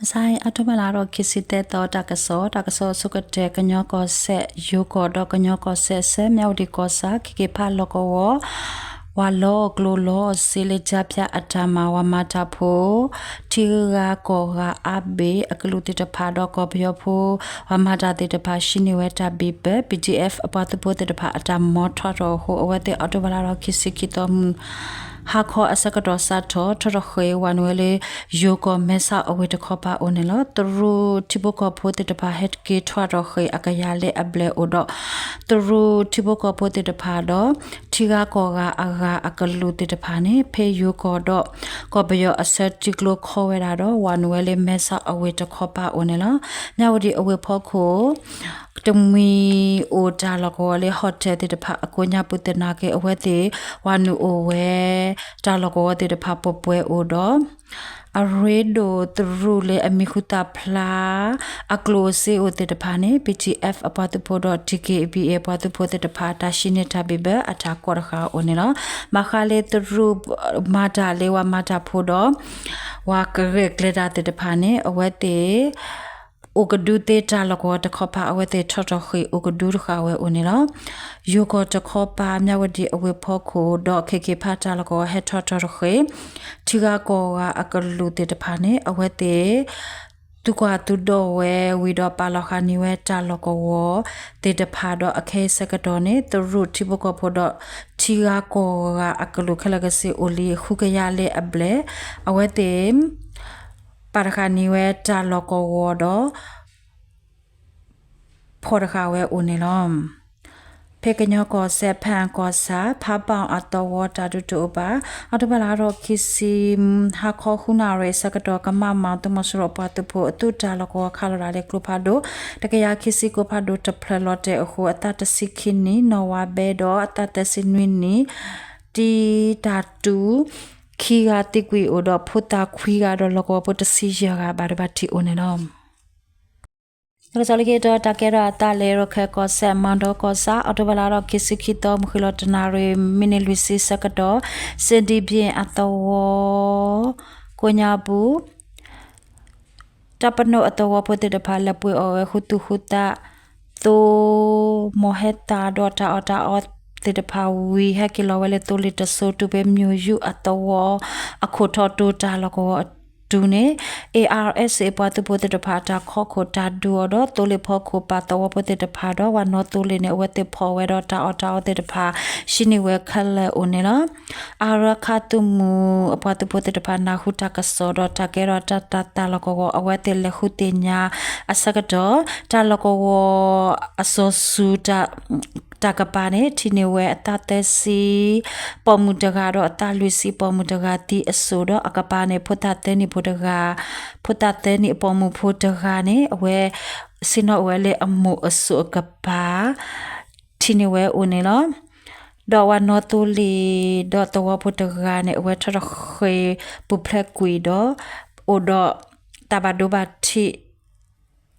မဆါအံၤ အီးထိဘၢၣ်လါထီၣ်ခံဆံသၢသီ တၢ်ကစီၣ်, တၢ်ကစီၣ်အဆိကတၢၢ် ကညီကီၢ်စဲၣ် ယိၤကီၢ်ဒီးကညီကီၢ်စဲၣ်အဆၢ မၠၣ်ဝတံၣ်ကီၢ်ဆၣ် ခ့ခ့ဖးလီၢ်ကဝီၤ ဝၤလီအီၣ်ကျိၣ်လီအီၣ်စ့လၢ ကၠါဖၠၣ်အတၢ်မၤ ဝၤမၤတၢ်ဖိ ထံဂၤကီၢ်ဂၤအါဘ့ၣ်အကလုာ်သ့ၣ်တဖၣ်ဒီးကီၢ်ပယီၤဖိ ဝၤမၤတၢ်သ့ၣ်တဖၣ် ဟံးန့ၢ်ဝဲတၢ်ဘံၣ်ပၢၢ် ပံၣ်ထံၣ်အဲၣ် အပှၤသုးဖိသ့ၣ်တဖၣ်အတၢ်မၤထီၣ်ထီၣ်အဃိ အဝဲသ့ၣ်အီးထိဘၢၣ်လါထီၣ်ခံဆံခံသီမုၢ် ဟါခီအဆၢကတီၢ်စးထီၣ် ထီၣ်ထီၣ်ဃ့ၢ်ဝၤနုာ်ဝဲလၢ ယိၤကီၢ်မဲဆီးအဝ့ၢ်တခီပၤအိၣ်န့ၣ်လီၤ. တရူးထံဖိကီၢ်ဖိသ့ၣ်တဖၣ် ဟဲက့ၤထီၣ်ထီၣ်ဃ့ၢ်အကယၤလၢအဘျဲၣ်အိၣ်ဒီး တရူးထံဖိကီၢ်ဖိသ့ၣ်တဖၣ်ဒီး ထံဂၤကီၢ်ဂၤအဂၤအကလုာ်သ့ၣ်တဖၣ်န့ၣ် ဖဲယိၤကီၢ်ဒီး ကီၢ်ပယီၤအဆၢ တံၤကျိခီဝဲဒၣ်ဒီး ဝၤနုာ်ဝဲလၢမဲဆီးအဝ့ၢ်တခီပၤအိၣ်န့ၣ်လီၤ. မၠၣ်ဝတံၣ်အဝ့ၢ်ဖီခိၣ် တမှံၤအိၣ်တၢ်လီၢ်ကဝီၤလၢ hotel သ့ၣ်တဖၣ်အကိးညါပူၤသနာ်က့ အဝဲသ့ၣ် ဝၤနုာ်အိၣ်ဝဲ တၢ်လီၢ်ကဝီၤသ့ၣ်တဖၣ်ပှဲၤပှဲၤအိၣ်ဒီး အရ့ဒိၣ်တရူးလၢအမံၤဟူသၣ်ဖျါ အကျိၣ်အစ့အိၣ်သ့ၣ်တဖၣ်န့ၣ် ပံၣ်ထံၣ်အဲၣ် အပှၤသုးဖိဒီး တံၣ်က့ၣ်ဘံၣ်အ့ၣ် အပှၤသုးဖိသ့ၣ်တဖၣ် တၢ်ဟံးန့ၢ်တၢ်ဘံၣ်ပၢၢ်အတၢ်ကိးတဃၣ်အိၣ်န့ၣ်လီၤ. ဘၣ်ဃးလၢတရူးမၤတၢ်လၢ ဝၤမၤတၢ်ဖိဒီး ဝၤကရဲၣ်ကျဲၤတၢ်သ့ၣ်တဖၣ်န့ၣ် အဝဲသ့ၣ် အိၣ်ကဒုသ့တၢ်လီၢ်ကဝီၤတခီပၤ အဝဲသ့ၣ်ထီၣ်ထီၣ်ဃ့ၢ်အိၣ်ကဒုတဃၣ်ဝဲအိၣ်န့ၣ်လီၤ. ယိၤကီၢ်တခီပၤ မၠၣ်ဝတံၣ်အဝ့ၢ်ဖီခိၣ်ဒီး ခ့ခ့ဖးတၢ်လီၢ်ကဝီၤ ဟဲထီၣ်ထီၣ်ဃ့ၢ် ထံဂၤကီၢ်ဂၤအကလုာ်သ့ၣ်တဖၣ်န့ၣ် အဝဲသ့ၣ် သုကွၢ်သုဒီးဝဲဝံၤဒီး ပာ်လီၤဃာ်န့ၢ်ဝဲတၢ်လီၢ်ကဝီၤသ့ၣ်တဖၣ်ဒီး အခဲအံၤဆၢကတီၢ်န့ၣ် တရူးထံဖိကီၢ်ဖိဒီး ထံဂၤကီၢ်ဂၤအကလုာ်ခဲလၢာ်ကစ့ၢ် အိၣ်လံဃုကယၤလၢအဘျဲၣ် အဝဲသ့ၣ် ပာ်တဃာ်န့ၢ်ဝဲတၢ်လီၢ်ကဝီၤဒီး ဖီၣ်တဃာ်ဝဲအိၣ်န့ၣ်လီၤ. ဖဲကညီကီၢ်စဲၣ် ဖၣ်အၣ်ကီၢ်ဆၣ် ဖးပီၣ်အသဝီတၢ်ဒုးတအိၣ်ဘၣ် အီးထိဘၢၣ်လါထီၣ်ခံဆံ ဟါခီဃုနၣ်ရံၣ်အဆၢကတီၢ် ကမးမီၤ သုးမီၤစိရိၤပှၤသုးဖိအသုးတၢ်လီၢ်ကဝီၤခးလီၤဒၣ်လၢကျိဖးဒိၣ် တကယၤခံဆံကိးဖးဒိၣ်တဖျၢၣ်လီၤတဲာ်အဃိ အသးတဆံခံနံၣ် နီၢ်ဝါဘဲဒီးအသးသၢဆံနွံနံၣ် တံတၢ်တူၢ် ခံဂၤသံကွံာ်အိၣ်ဒီး ဖိသၣ်ခွံဂၤဒီးလီၢ်ကဝီၤဖိတဆံယဲၢ်ဂၤ ဘၣ်ဒိဘၣ်ထံးအိၣ်န့ၣ်လီၤ. တၢ်ကစီၣ်လၢခံတီၤ တၢ်ကဲထီၣ်အသးလၢ ရခဲၣ်ကီၢ်စဲၣ် မၣ်ဒီကီၢ်ဆၣ် အီးထိဘၢၣ်လါထီၣ်ခံဆံခံသီ မုၢ်ဃ့ၢ်လီၤတနၣ်ရံၣ် မံးနံးလွံၢ်ဆံဆၢကတီၢ် စ့ဒံဘ့ၣ်အသဝီ ကိးညါပူၤ တၢ်ပနိၣ်အသဝီဖိသ့ၣ်တဖၣ် လဲၤပှ့ၤအီၣ်ဝဲဃုသူၣ်ဃုသး သိ မီၢ်ဟဲသၣ်ဒီးတၢ်အီၣ်တၢ်အီသ့ၣ်တဖၣ်ဝံၤ ဟဲက့ၤလီၤဝဲလၢသိလ့ၣ်တစိၤ တုၤဖဲမျိာ်ယူၢ်အသဝီ အခိၣ်ထီၣ်တိၤတၢ်လီၢ်ကဝီၤအတုၤန့ၣ် ARSA ပှၤသုးဖိသ့ၣ်တဖၣ် တၢ်ခီခိၣ်တၢ်ဒုးအီၤဒီး သိလ့ၣ်ဖီခိၣ်ပာ်သဝီဖိသ့ၣ်တဖၣ်ဒီး ဝၤနီၢ်သိလ့ၣ်န့ၣ် အဝဲသ့ၣ်ဖီၣ်ဝဲဒီးတၢ်အီၣ်တၢ်အီသ့ၣ်တဖၣ် ဟံးန့ၢ်ဝဲခဲလၢာ်အိၣ်န့ၣ်လီၤ. အါရခါသုးမုၢ်အပှၤသုးဖိသ့ၣ်တဖၣ် နၢ်ဟူတၢ်ကစီၣ်ဒီး တၢ်ကဲထီၣ်တၢ်တၤသၣ်လီၢ်ကဝီၤ အဝဲသ့ၣ်လဲၤဃုသ့ၣ်ညါအဆၢကတီၢ် တၢ်လီၢ်ကဝီၤအစီၤစုၤ တၢ်ကပၤန့ၣ် ထံၣ်န့ၢ်ဝဲအသးသၢဆံ ပိာ်မုၣ်တဂၤဒီးအသးလွံၢ်ဆံပိာ်မုၣ်တဂၤသံအစိၣ်ဒီး အကပၤန့ၣ် ဖိသၣ်သၢနံၣ်ဖိတဂၤ ဖိသၣ်သၢနံၣ်အပိာ်မုၣ်ဖိတဂၤန့ၣ် အဝဲဆ့ၣ်နီၤအိၣ်ဝဲလၢအမိၢ်အစိၣ်အကပၤ ထံၣ်န့ၢ်ဝဲအိၣ်န့ၣ်လီၤ. ဒီးဝၤနီၢ်သိလ့ၣ်ဒီးသဝီဖိတဂၤန့ၣ် အဝဲထီၣ်ထီၣ်ဃ့ၢ်ပူၤဖျဲးကွံာ်ဒီး အိၣ်ဒီးတၢ်ဘၣ်ဒိဘၣ်ထံး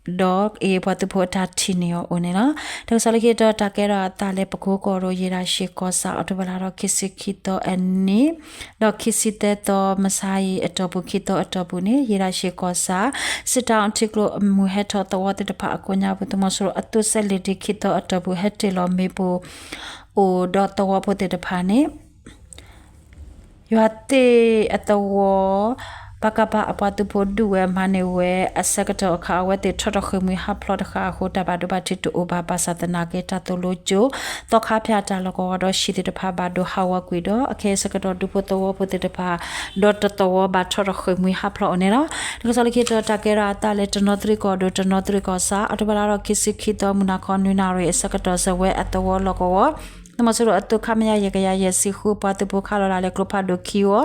ဒီးအံၤပှၤသုးဖိအတၢ်ထံၣ်န့ၢ်အီၤအိၣ်န့ၣ်လီၤ. တၢ်ကစီၣ်လၢခံတီၤ တၢ်ကဲထီၣ်အသးလၢပကိကီၢ်ဒိၣ် ယ့ၢ်ဒၣ်ရှ့ၣ်ကီၢ်ဆၣ် အီးထိဘၢၣ်လါထီၣ်ခံဆံခံသီအနံၤ ဒီးခံဆံသၢသီ မဆါအံၤအတီၢ်ပူၤ ခံသီအတီၢ်ပူၤန့ၣ် ယ့ၢ်ဒၣ်ရှ့ၣ်ကီၢ်ဆၣ် စစ်တောင်းထံကျိအမုၢ်ဟဲထီၣ်သဝီသ့ၣ်တဖၣ်အကိးညါပူၤ သုးမီၤစိရိၤအသုးစဲးလ့ၣ်ဒံး ခံသီအတီၢ်ပူၤ ဟဲတ့ၢ်လီၤမ့ၣ်ပိၢ်အိၣ်ဒီးသဝီဖိသ့ၣ်တဖၣ်န့ၣ် ယွၤသ့ၣ်အသဝီ ပကဖ အပှၤသုးဖိဒုးဝဲမၤန့ၢ်ဝဲအဆၢကတီၢ်အခါ အဝဲသ့ၣ်ထီၣ်ထီၣ်ဃ့ၢ်မှံဟးဖျိးတဃၣ်အဃိ တၢ်ဘၣ်ဒိဘၣ်ထံးတအိၣ်ဘၣ် ဘၣ်ဆၣ်သနာ်က့ တၢ်သိၣ်လိကၠိ သီခါဖၠၣ်တၢ်လီၢ်ကဝီၤဒီး ဟံၣ်သ့ၣ်တဖၣ်ဘၣ်ဒိဟးဂီၤကွံာ်ဒီး အခဲအံၤဆၢကတီၢ် ဒူဖိသဝီဖိသ့ၣ်တဖၣ် ဒီးတသဝီဘၣ်ထီၣ်ထီၣ်ဃ့ၢ်မှံဟးဖျိးအိၣ်န့ၣ်လီၤ. တၢ်ကစီၣ်လၢခံတီၤ တၢ်ကဲထီၣ်အသးလၢတနီသရံၣ်ကီၢ်ဒိၣ် တနီသရံၣ်ကီၢ်ဆၣ် အီးထိဘၢၣ်လါထီၣ်ခံဆံခံသီ မုၢ်နၤခီနွံနၣ်ရံၣ်အဆၢကတီၢ် စဲးဝဲအသဝီလီၢ်ကဝီၤ သုးမီၤစိရိၤအသုး ခမရ ယဲၢ်ကယၤယဲၢ်ဆံဃု ပှၤသုးဖိခးလီၤဒၣ်လၢကျိဖးဒိၣ်ခံဝီ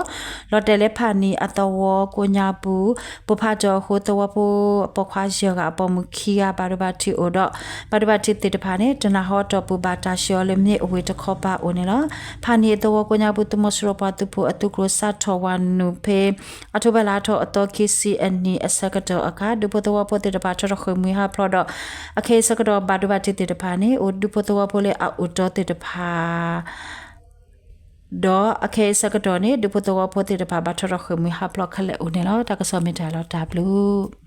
လီၤတဲာ်လၢဖၣ်နံၣ်အသဝီကိးညါပူၤ ပိၢ်ဖးထီၣ်အဃိ သဝီဖိအပိာ်ခွါယဲၢ်ဂၤအပိာ်မုၣ်ခံဂၤ ဘၣ်ဒိဘၣ်ထံးအိၣ်ဒီး ဘၣ်ဒိဘၣ်ထံးသ့ၣ်တဖၣ်န့ၣ် တနၤဟီအတီၢ်ပူၤ ဘၣ်တၢ်ဆှၢအီၤလၢမ့ၢ်အဝ့ၢ်တခီပၤအိၣ်န့ၣ်လီၤ. ဖၣ်နံၣ်အသဝီကိးညါပူၤ သုးမီၤစိရိၤပှၤသုးဖိအသုးကျိၤစးထီၣ်ဝၤနုာ်ဖဲ အီးထိဘၢၣ်လါထီၣ်အသီခံဆံအနံၤအဆၢကတီၢ်အခါ ဒူဖိသဝီဖိသ့ၣ်တဖၣ်ထီၣ်ထီၣ်ဃ့ၢ်မှံဟးဖျိးဒီး အခဲအံၤဆၢကတီၢ်ဘၣ်ဒိဘၣ်ထံးသ့ၣ်တဖၣ်န့ၣ် အိၣ်ဒူဖိသဝီဖိလၢအအိၣ်တီသ့ၣ်တဖၣ် ဒီးအခဲအံၤဆၢကတီၢ်န့ၣ် ဒူဖိသဝီဖိသ့ၣ်တဖၣ်ဘၣ်ထီၣ်ထီၣ်ဃ့ၢ်မှံဟးဖျိးခဲလၢာ်အိၣ်န့ၣ်လီၤ. တၢ်ကစီၣ်မ့ၢ်တၢ်လီၤတၢ်ဘျုး